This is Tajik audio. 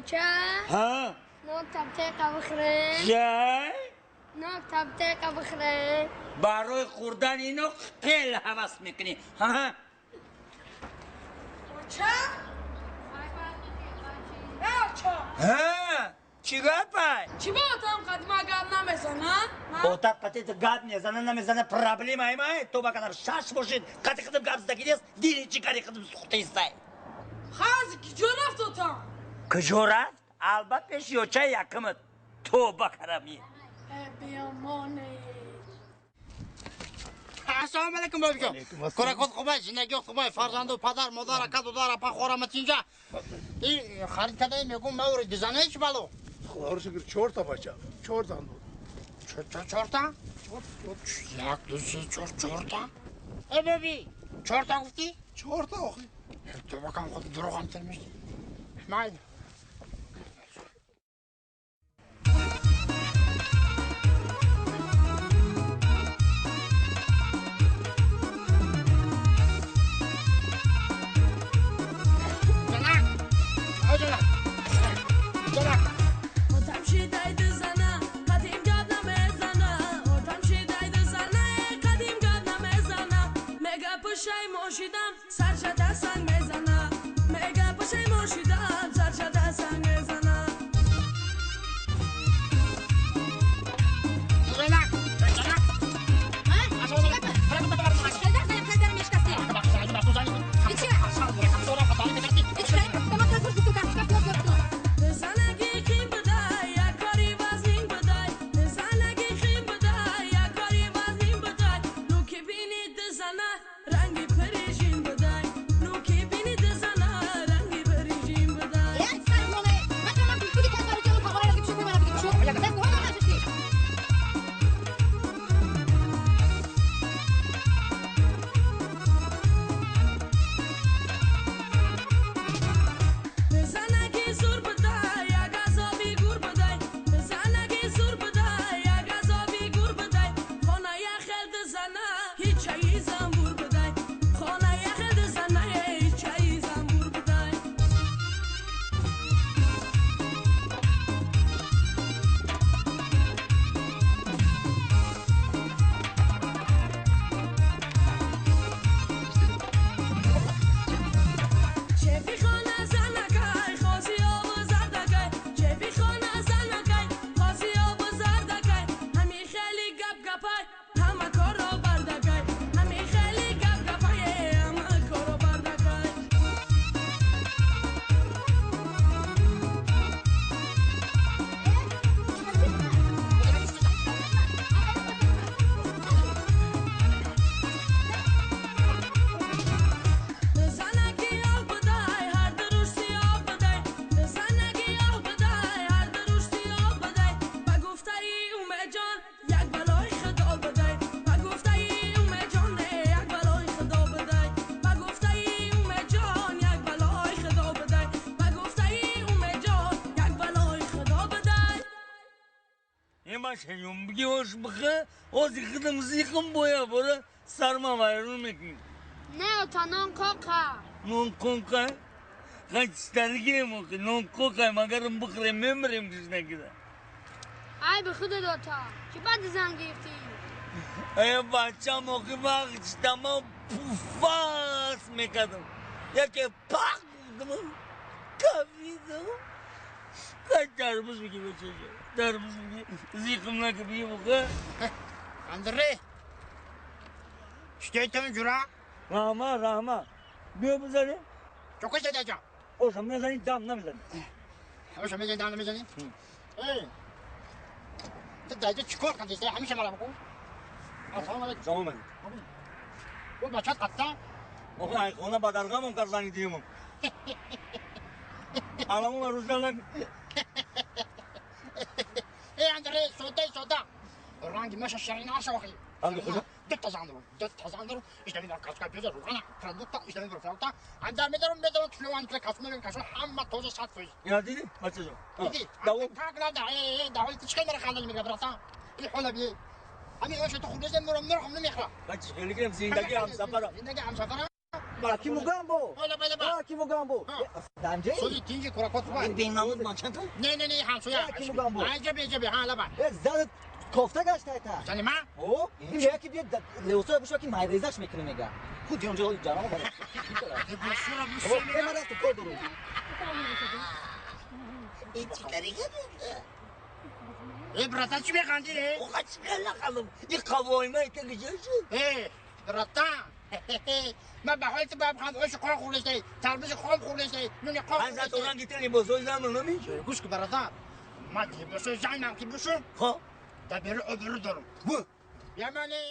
Оча? Ҳа? Нон табтеқа бихӯрем. Чай? Нон табтеқа бихӯрем. Барои хӯрдани ино хеле ҳавас мекунӣ. Ҳа? Оча? Оча? Ҳа? Чӣ гапай? Чӣ ба отам қадима гап намезанад? Отат қатит гап мезана, намезана, проблемаи май. То ба қадар шаш бошед, қати қидим гап задаги нест, дили чӣ кари қидим сухтаистай. Ҳази куҷо рафт отам? Куҷо рафт? Албат пеши очаи якумат. Тоба карами. Биёмоне. Ассалому алайкум бобиҷон. Кӯракот хубай, зиндагиёт хубай, фарзанду падар, модар, ака, дудар, апа, хорама тинҷа. И харид кадаи мегум маври дизанаи чӣ бало? Худоро шукр, чорта бача, чор зан дод. Чорта? Як, ду, се, чор, чорта? Э, боби, чорта гуфтӣ? Чорта охи. Тоба кам худ дурӯғам тирмишти. Майли. Пушай саршада санг мезана, мега пушаймон шидам саршада санг мезана. Не, ота нон кока. Нон кока? Хачтаргем охи, нон кока, магарам бихӯрем мемирем гушнагида. Ай ба худат ота, чӣ бад зан гирифтӣ? Э бачам охи вақт тамом пуфас мекардам. Яке пах гуфтам, кафидам. Хай тарбуз бигӣ бачаҷон, тарбуз бигӣ, зиқм нака бигӣ буха. Андре, чӣ ҷура? Раҳмат, раҳмат. Биё бизанем. Чокош дадаҷон. Оша мезанӣ, дам намезанӣ. Оша мезанӣ, дам намезанӣ? Эй, ту дадаҷон чӣ кор кардӣ? Ҳамеша мара бикун. Ассалому алайкум. Салом алайкум. О бачат қатта? Охи ай хона ба даргамон карданӣ димон. Аламон рӯздан нак. Эй, Андре, сода, сода. Ранги маша ширина шохи. Ранги куҷо? Ду та зан дорам, ду та зан дорам. Иштами дорам каска пеза руғана, продукта, иштами дорам продукта. Анда медорам, медорам, тулован кила касу медорам, касу ҳама тоза 100%. Ина дидӣ, бачаҷон? Диди? Давом. Как надо, э, даволи ту чӣ кар мара хандани мега, братан? И ҳола би. Ҳамин оша ту хурдезем, мурам, мурам, намехӯрам. Бача, хеле кирем, зиндагӣ ҳамсафара. Зиндагӣ ҳамсафара. Аки Мугамбо. Аки Мугамбо. Данҷе? Сози тинҷи куракот хубай. Бенамуд ман чанд? Не, не, не, ҳамсоя. Аки Мугамбо. Аҷа беҷа бе, ҳа лаба. Э, занат кофта гаштайта. Зани ман? О, ин мега ки биё левосоя бушва ки майрезаш мекунӣ мега. Худ ҷонҷо ҷарама бара. Э, ман рафтам кор дорам. Ин чӣ кари Э, братан, чӣ механдӣ? Оқа чӣ нахандам? Ин қавоима ика гиҷа шуд? Э, братан, ман ба ҳоли ту ба биханд оши қон хӯрдаштай, тарбузи хом хӯрдаштай, нуни қон Аз то ранги ту либосҳои занро намешавад. Гӯш кун, бародар, ман либосҳои занам ки бушум, Хоб. дар берун обрӯ дорам. Бу. Ямани.